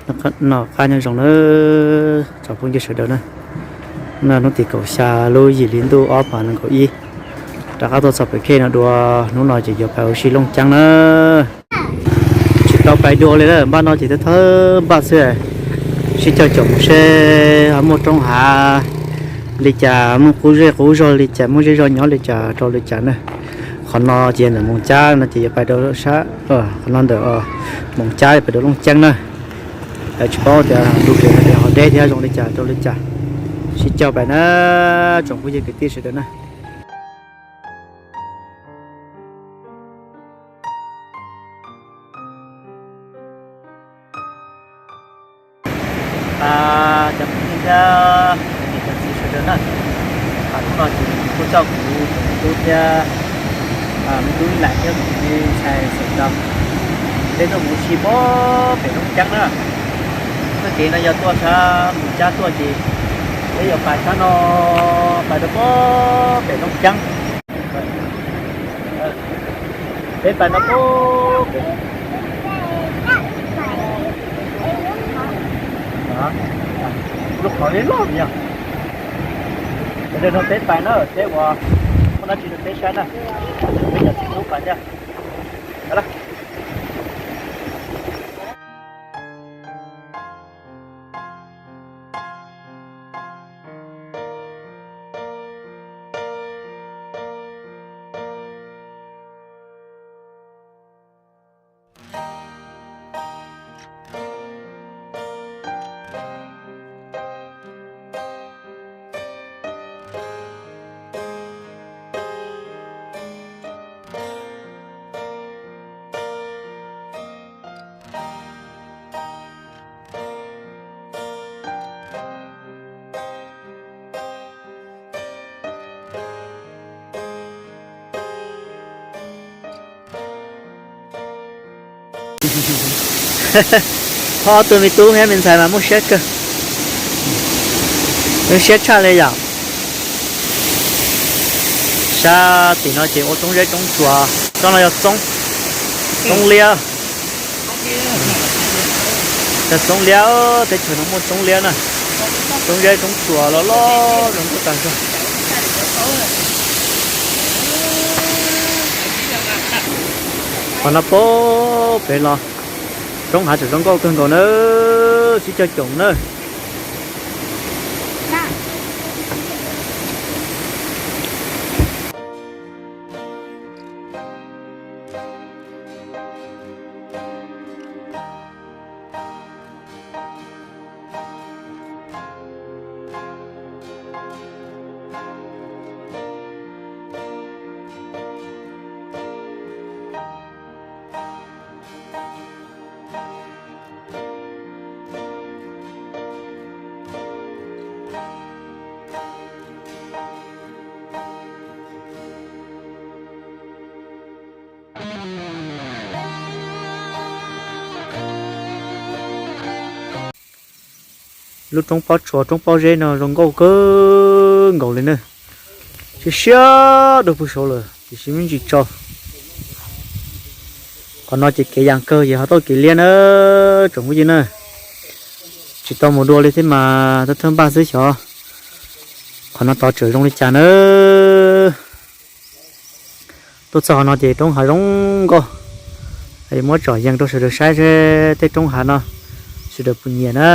Noj qab nyob zoo na tsoom phooj ywg sawv daws na. Hnub no hnub tim kaum xya lub yim hli ntuj ob phav nees nkaum ib, rov qab tuaj txog pem khej no dua. Hnub no ces yuav pais ua si Looj Ceeb na. Tsis tau pais dua li na, npaj no ces thawj thawj npaj xwb. Sib caug caum mus seb ho muaj roob hav li cas, muaj qub zej qub zog li cas, muaj zej zog nyob li cas rau li cas na. Qhov no ces ntawm Moos Cab no ces yuav pais rau sab, qhov no ntawm Moos Cab yuav pais rau Looj Ceeb na. Tsis paub tias lub kev no ho deb thiab zoo li cas rau li cas. Sib caug pais na tsoom phooj ywg kwv tij sawv daws na. Cov phooj ywg thiab niam cov txiv sawv daws na, hnub no ces kuj coj kuv tus me tub thiab, me tub ib lais thiab kuv tus me ntxhais xeem no, peb tuaj mus ua si pem Looj Ceeb na. Txoj kev no yog tuaj sab Moos Cab tuaj ces peb yuav pais sab no, pais rau pem Looj Ceeb. Peb pais no pem lub qhov li loj yog, no peb pais na, peb ua, muaj dab tsi rau peb saib na, peb cov txiv tub pais thiab. Ho ob tug me tub thiab me ntxhais mas muaj siab kawg, muaj siab tshaj li yom. Sab tim no ces ua roob zeb roob tsuas, tsob no yog txoob, txoob liab. Yog txoob liab, teb chaws no muaj txoob liab na, roob zeb roob tsuas loj loj zoo nkauj tag zog. Qhov no pem los roob hav tseem zoo nkauj kawg nkaus na, sib caug coom na. Lub roob pob tsuas roob pob zeb no zoo nkauj kawg nkaus li na. Siab siab dua puag saud lawm tiam sis me ntsis tsaus. Qhov no ces kev yas kawg ces ho tau kev liab na, tsoom phooj ywg na. Tsis tau mus dua li thiab mas thawj thawj npaj xwb xyov qhov no tod tseem zoo li cas na. Tuaj txog qhov no ces roob hav zoo nkauj. Muab tsom yees rau sawv daws saib seb tej roob hav no sawv daws puas nyiam na.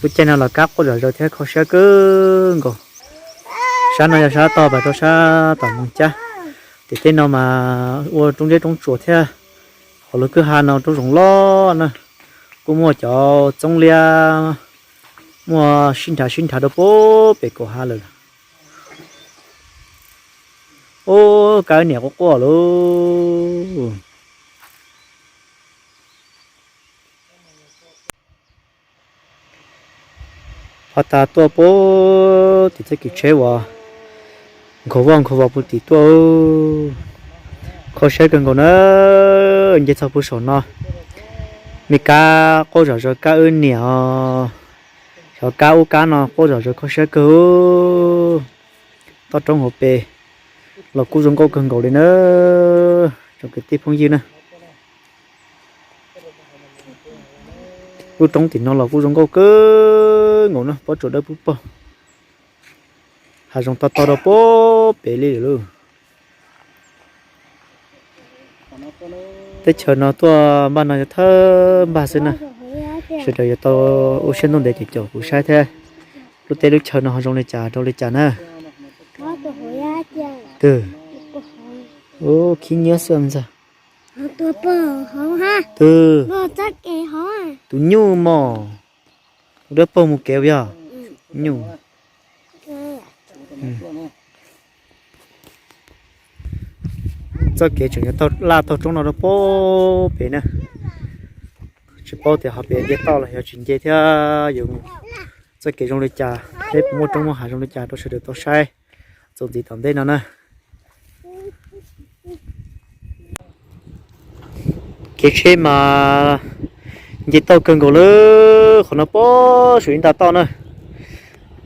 Lub caij no los kab quaj zom zaws thiab kho siab kawg nkaus. Sab no yog sab tog pem rau sab tom Moos Cab. Tim tej no mas ua roob zeb roob tsuas thiab. Hauv lub kwj ha no roob zoov loj na, kuj muaj cov txoob liab muaj sib nrhav sib nrhav rau puag pem kaum ha lawm. Ub, kab niam quaj quaj lauj. Pov tas tuaj puag tim txoj kev tsheb uas nkhaus voj nkhaus vos puag tim tuaj. Kho siab kawg nkaus na, nce txog puag saum no. Me kab quaj zom zaws kab wb niam os. Xyov kab ub kab no quaj zom zaws kho siab kawg. Toj roob hauv pes los kuj zoo nkauj kawg nkaus li na, tsoom kwv tij phooj ywg na. Lub roob tim no los kuj zoo nkauj kawg nkaus na, pob tsuas dawb pub pog. Hav zoov to to rau pem pem li lawm lauj. Teb chaws no tuaj npaj no yog thawj npaj xwb na. Sawv daws yuav tau ua siab ntuj ntev caum caum kuv saib thiab. Lub teb lub chaw no ho zoo li cas rau li cas na. Twg? Ub, khib nyiab xwb ntag. Twg? Tus nyuj mos. Ua dawb paug mus kev yog nyuj. Txoj kev tseem yuav laj taug roob no rau pem na. Tsis paub tias ho pem nce toj los yog tsis nce thiab, yuav mus txoj kev zoo li cas, peb puas muaj roob muaj hav zoo li cas rau sawv daws tau saib txuas ntxiv tom ntej no na. Kev tsheb mas nce toj kawg nkaus lawm, qhov no pob saum ib nta toj na.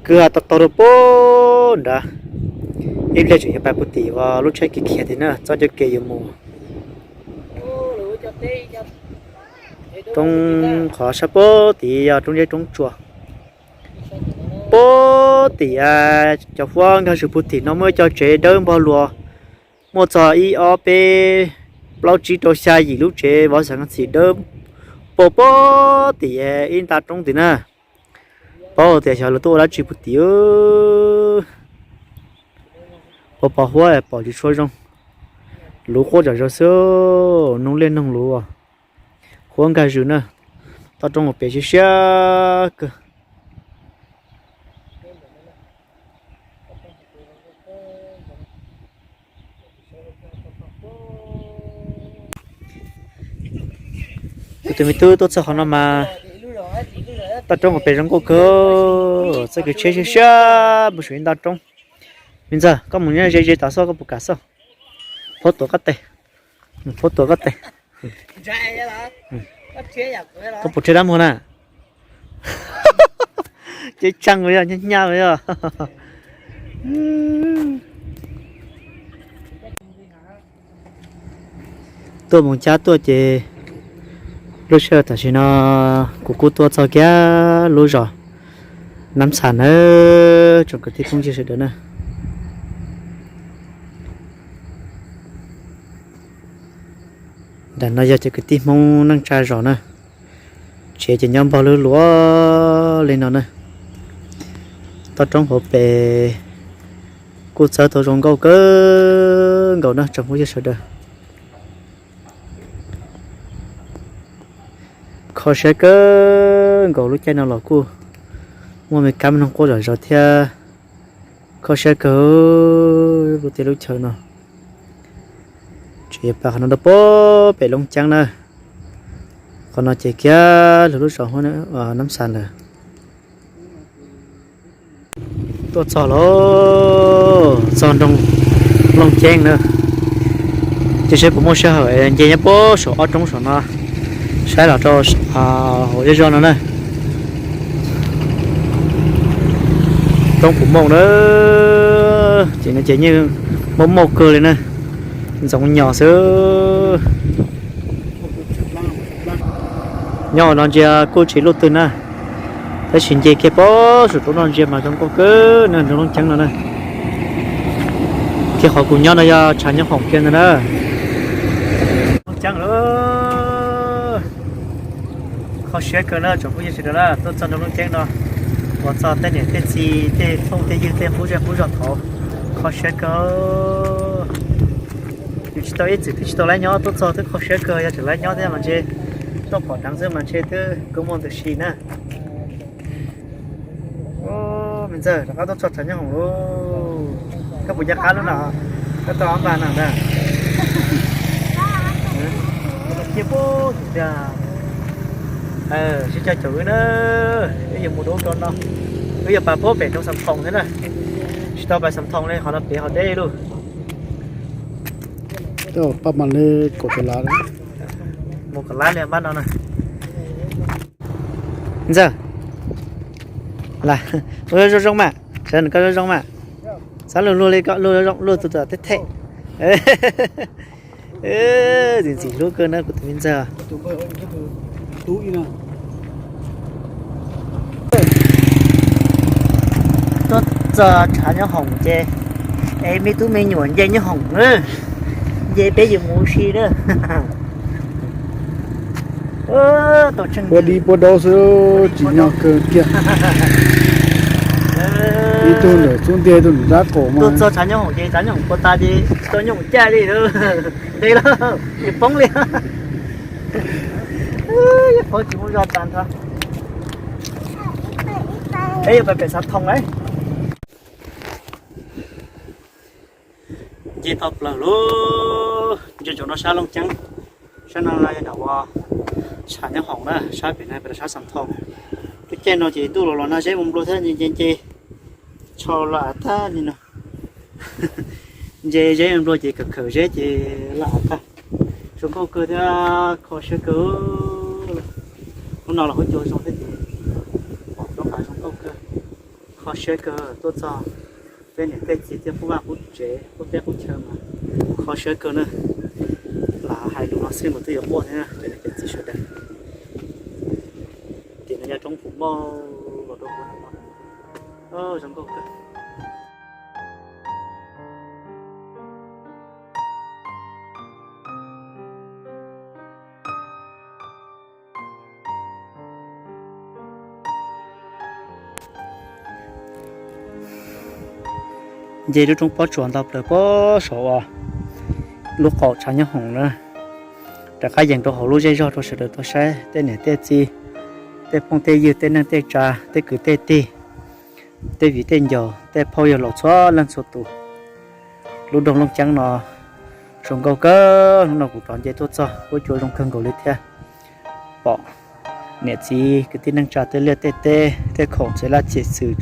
Kwj ha tau taug rau pem nrad, ib pliag tseem yuav pais puag tim uas lub tsheb khiav khiav tim na, txoj cov kev yuav mus. Roob qhov sab pem tid yog roob zeb roob tsuas. Pem tim cov huab nkag zws puag tim no muaj ib co tsev dawb npog luas, muaj txog ib ob peb plaub tsib rau xya yim lub tsev vov xeev txhim dawb pem pem tim ib nta roob tim na. Paub tias xyov lawv tuaj ua dab tsi puag tim. Pos pos huab pom tsis tshua zoo. Luv quaj zom zaws xwb, noog liaj noog luv. Huab nkag zws na, toj roob hauv pes siab siab kawg. Kuv tus me tub tuaj txog qhov no mas toj roob hauv pes zoo nkauj kawg, txoj kev tsheb siab siab mus saum ib nta roob. Me ntxawg, koj mus nyob ze ze tod xwb, koj puas kam xwb? Phob tuav qab tes, phob tuav qab tes. Koj puas rhe dab muag na? Ceb tseej yog nyab nyab yog. Tuaj moos cab tuaj ces lub sij hawm tam sim no kuv kuj tuaj txog kiag lub zos Nab Xas nawb tsoom kwv tij phooj ywg sawv daws na. Nram no yog cov kwv tij Hmoob neej tsa zos na. Tsev ces nyob npog lub luav li no na. Toj roob hauv pes kuj txawb tau zoo nkauj kawg nkaus na tsoom phooj ywg sawv daws. Kho siab kawg nkaus, lub caij no los kuj muaj me kab me noog quaj zom zaws thiab. Kho siab kawg lub teb lub chaw no. Tseem yuav pais qhov no rau pem Looj Ceeb na. Qhov no ces kiag lub zos Nab Xas lawm. Tuaj txog lawm, txog nroog Looj Ceeb na. Ces seb puas muaj sij hawm nce nyob puag saum ob roob saum no saib los rau hauv zej zog no na. Roob puas mooj na. Ces no ces yeej mob mob kawg li na. Ntxoov nyos xwb. Nyob no ntsia kuj tsis luj twg na, tab sis nce kiag puag saum roob no ntsia mas zoo nkauj kawg na, nroog Looj Ceeb no na. Kiag qhov kuv nyob no yog tshav nyob hoom kiag ntag na. Looj Ceeb lawm. Kho siab kawg na tsoom phooj ywg sawv daws na, tuaj txog nroog Looj Ceeb no, uas txog tej niam tej txiv tej phooj tej ywg tej qub zej qub zog thaud, kho siab kawg. Yus tsis tau ib txwm twb tsis tau lab nyob, tuaj txog twb kho siab kawg, yog tseem lab nyob thiab mas ntshe tuaj pom dheev xwb mas ntshe twb kua muag ntxim na. Me ntxawg, rov qab tuaj txog tshav nyob hoom lauj. Koj puas nco qab lub no? Koj tau ob npag no ntag. Cia pub tiag. Sib cog caum wb na, wb yuav mus dua rau no, wb yuav pais puag pem rau Xam Thoos thiab na. Tsis tau pais Xam Thoos li, qhov no pem qhov deb lauj. Pab mas li kaum tawm lab. Mus kaum lab li npab no na. Ntxawg, ua zoo zoo mas, sawv koj zoo zoo mas. Xav luag luag li koj luag zoo luag tus teb thej. Ntxim ntxim hlub kawg na kuv tus me ntxawg. Txog tshav nyob hoom ces, es me tub me nyuam nce nyob hoom na, nce peb yuav mus ua si na. Ua dib puab daub xwb, tsim nyog kawg kiag. Ib tug ntawm xub ntiag, ib tug ntawm nrab qaum mas. Tuaj txog tshav nyob hoom ces tshav nyob hoom puas tas ces tsis tau nyob hoom caj li, nqis los poob li. Peb yuav pais pem Xav Thoo lauj. Nce tau plaws lub, nce tsoom no sab Looj Ceeb, sab no yog nram ua tshav nyob hoom na, sab pem no pem sab Xav Thoo. Lub caij no ces ntuj los los nag zeb mus nplua thiab, nce nce nce tsho los av tag li no. Nce zeb nplua ces kawm kawm zeb ces laj av tag. Zoo nkauj kawg thiab kho siab kawg. Hnub no los huab cua zoo thiab ces pom roob hav zoo nkauj kawg. Kho siab kawg tuaj txog tej niam tej txiv thiab qub vaj qub tsev qub teb qub chaw mas kho siab kawg na. Lam hais lus no xwb mas twb yuav quaj thiab na cov niam cov txiv sawv daws. Tim no yog roob Phu Mauj los rau Phu Mauj. Zoo nkauj kawg. Nce lub roob pob tsuas ntau plaws pob saum uas lub qaum tshav nyob hoom na, rov qab yees rau hauv lub zej zog rau sawv daws tau saib tej niam tej txiv, tej phooj tej ywg, tej neej tej tsa, tej kwv tej tij, tej viv tej ncaus, tej phauj yawg laus txhua leej txhua tus. Lub nroog Looj Ceeb no zoo nkauj kawg, hnub no kuv rov nce tuaj txog huab cua zoo kawg nkaus li thiab. Pom niam txiv kwv tij neej tsa tej liaj tej teb tej khoom txiv laj txiv xwm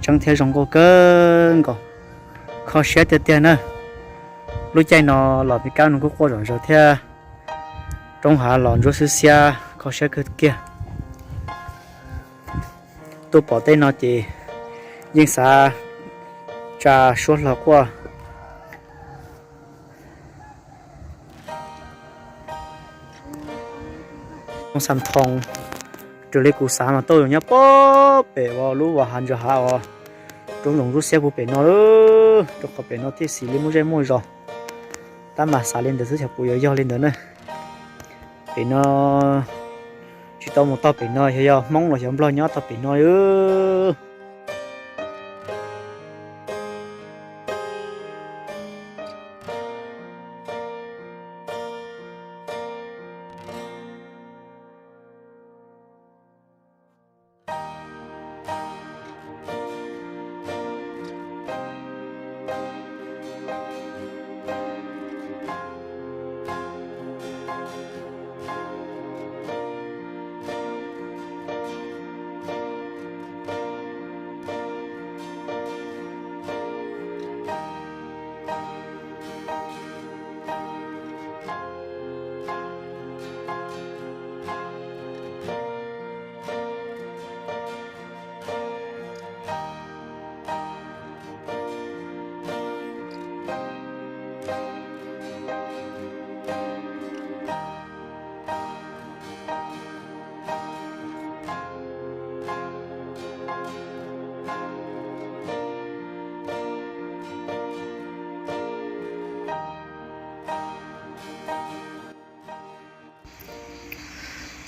tseeb thiab zoo nkauj kawg nkaus. Kho siab tiag tiag na. Lub caij no los me kab nws kuj quaj zom zaws thiab, roob hav los ntsuab xiab xiab kho siab kawg kiag. Tuaj pom tej no ces yeej xav tsa suab hlo quaj. Xav Thoo, raws li kuv xav mas tau nyob pem uas lub vas hav ntsa hav uas roob zoov ntsuab xiab puag pem no, rau qhov pem no thiaj xis li muaj zej muaj zos. Tab mas xav li ntawd xwb xyov puas yuav yog li ntawd na. Pem no tsis tau mus txog pem no xyov yog Hmoob los xyov Nplog nyob txog pem no li.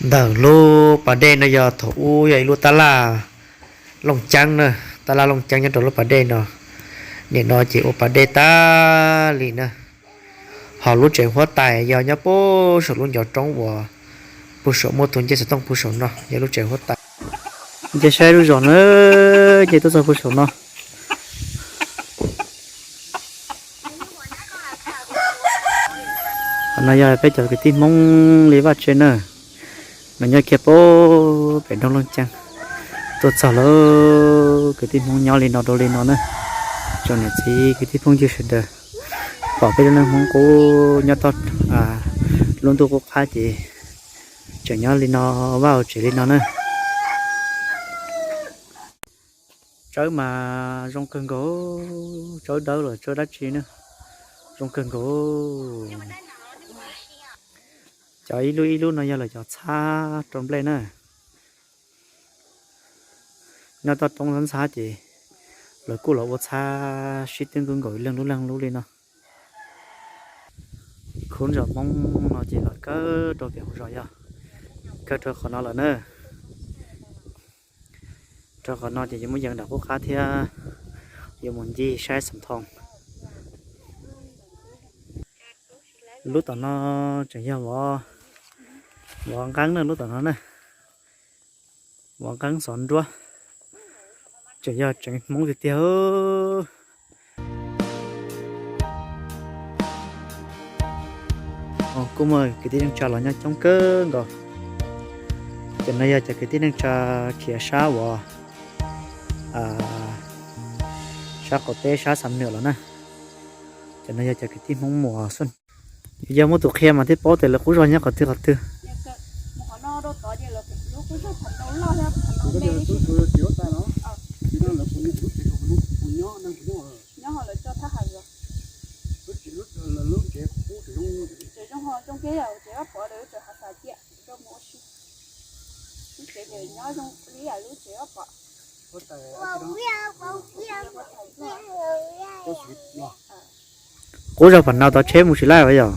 Ntawm lub pas dej no yog thaum ub yog ib lub tab laj Looj Ceeb na, tab laj Looj Ceeb nyob rau lub pas dej no. Nim no ces ua pas dej tag li na. Ho lub tsev huab tais yog nyob puag saum lub ncov roob uas puag saum muaj tus ncej xov tooj puag saum no yog lub tsev huab tais. Nce saib lub zos na, nce tuaj txog puag saum no. Qhov no yog peb cov kwv tij Hmoob li vaj tse na, mas nyob kiag puag pem nroog Looj Ceeb. Tuaj txog lawm, kwv tij Hmoob nyob li no rau li no na. Tsoom niam txiv kwv tij phooj ywg sawv daws, pom peb lub neej Hmoob qub nyob toj lub ntuj qub qab ces tseem nyob li no, vaj hauv tsev li no na. Tsawb mas zoo kawg nkaus, tsawb dawb los tsawb dab tsi na, zoo kawg nkaus. Cov ib lub ib lub no yog lawv cov txhab rau nplej na. Nyob toj roob ntxhab ntxhab ces Lawv kuj los ua txhab sib twb nkaus nkaus ib leeg lub leeg lub li no. Khub ntsaum Hmoob no ces los kawg rau pem hauv zos, yog kawg rau qhov no lawm na. Rau qhov no ces yuav muab yees nram qub qab thiab yuav mus ncig saib Xam Thoo. Lub tom no tseem yog vov, vov nqeeb na, lub tom no na, vov nqeeb xov nruab, tseem yog tseem Hmoob tiag tiag. Kuj muaj kwv tij neej tsa los nyob coob kawg nkaus. Cov no yog cov kwv tij neej tsa khiav sab uas sab qaum teb sab Xam Nuam los na. Cov no yog cov kwv tij Hmoob Muas xwb. Yog muab tus qhia mas thiaj paub tias lawv qub zog nyob qhov twg qhov twg. Qub zog pam no tau tsheb mus tsis laij os yog?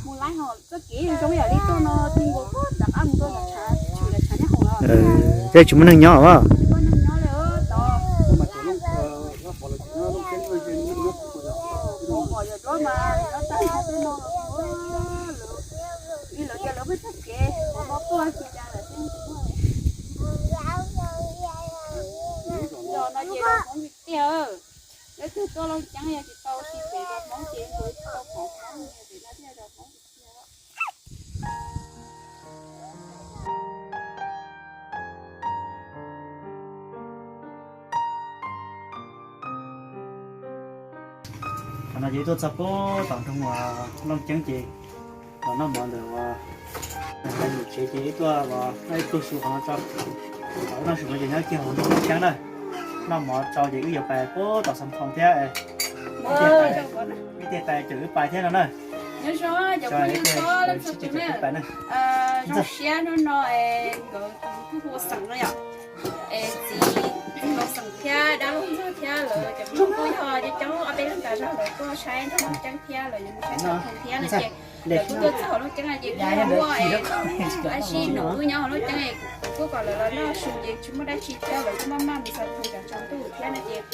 Tej tsis muaj neeg nyob os. Tiag, leej twg tuaj Looj Ceeb yog tsis tau sib pem zos Hmoob ces nkaus tsis tau pom Hmoob li, pem no thiaj zos Hmoob tiag. Qhov no ces wb tuaj txog puag tom nroog uas Looj Ceeb ces los noj mov ntawm uas ntawm tsev ces wb tuaj los noj ib pluag su qhov no tso. Wb noj su no ces nyob kiag hauv nroog Looj Ceeb na. Noj mov tso ces wb yuav pais puag tom Xam Thoo thiab. Wb tiag tais caum wb pais thiab no na. Zoo siab hnub no nkawd tus kuj hu ua Xeem no yom. Es txiv Los Xeem thiab dab Looj Ntxawg thiab lawv cov phooj ywg yog coob coob ob peb leeg tas zog lawv tuaj saib nroog Looj Ceeb thiab lawv yuav mus saib Xam Thoo thiab no ces lawv kuj tuaj txog hauv Looj Ceeb no ces kuj muaj es tab sis nws kuj nyob hauv Looj Ceeb es kuv kuj kom lawv los noj su ces tsis muaj dab tsi thiab lawv kuj maj maj mus Xam Thoo cov tsaus ntuj thiab no ces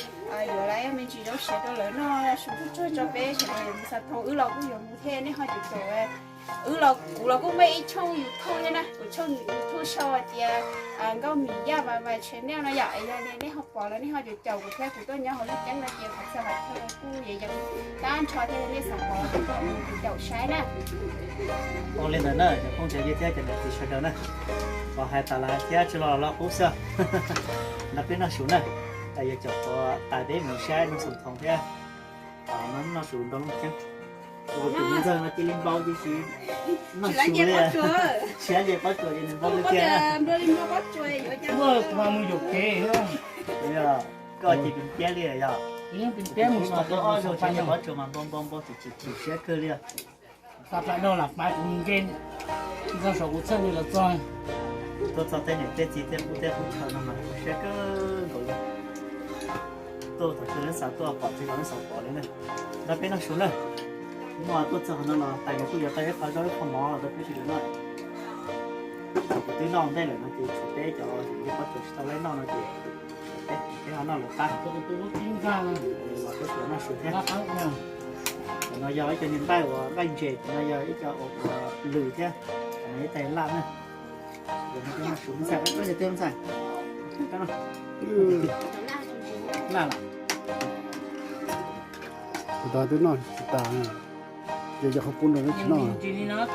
yuav lawv me ntsis zoo siab rau lawv noj su tsuag tsuag tso peb sawv daws yuav mus Xam Thoo wb los kuj yuav mus thiab nej ho caum caum. Wb los kuv los kuj muaj ib tshooj YouTube thiab na, kuv tshooj YouTube sau hais tias Nkauj Mim Yaj Vais Vais Channel no yom, yog li nej ho pom los nej ho caum caum kuv thiab kuv tuaj nyob hauv Looj Ceeb no ces qhov txhia qhov chaw kuj yeej yeej tag nrho thiab nej xav pom los kuj caum saib na. Ua li ntawd na cov phooj cov ywg thiab cov niam txiv sawv daws na, kom hais tas lawm thiab tsis los los qub xwb. Nrog peb noj su na, yuav caum qhov tais peb mus saib nroog Xam Thoo thiab noj su nroog Looj Ceeb. Tus ntxawg no cia li npau cia li noj su li, tsis laib nce pob tsuas ces nws npau li tiag. Koj ces pim piab li yog, pim piab mus ob zaug tsis nce pob tsuas mas npau npau npau chim chim chim siab kawg li. Xa plam dau lam pais kuv nce, ntxog saum kuv txhawj li los txog. Tuaj txog tej niam tej txiv tej qub teb qub chaw no mas siab kawg nkaus li. Tuaj thaum twg xav tuaj pom tsis tau xav pom li na. Nrog peb noj su na. Muaj tuaj txog qhov no los tais yuav kuj yuav tau ib qho zaub ib qho mov rau peb sawv daws noj. Thaum kuv twb noj ntej lawm no ces tshuav peb cov nce pob tsuas tsis tau laib noj no ces peb ho noj lawv qab. Los peb sawv daws noj su thiab. Cov no yog ib co niag nqaij uas nqaij ntses, cov no yog ib co uas lws thiab, cov no ib tais laj na. Noj su ntxhais, ntxhais, laj los. Kuv twb noj tsis tas, ces yog qhov pub nrog tsis noj.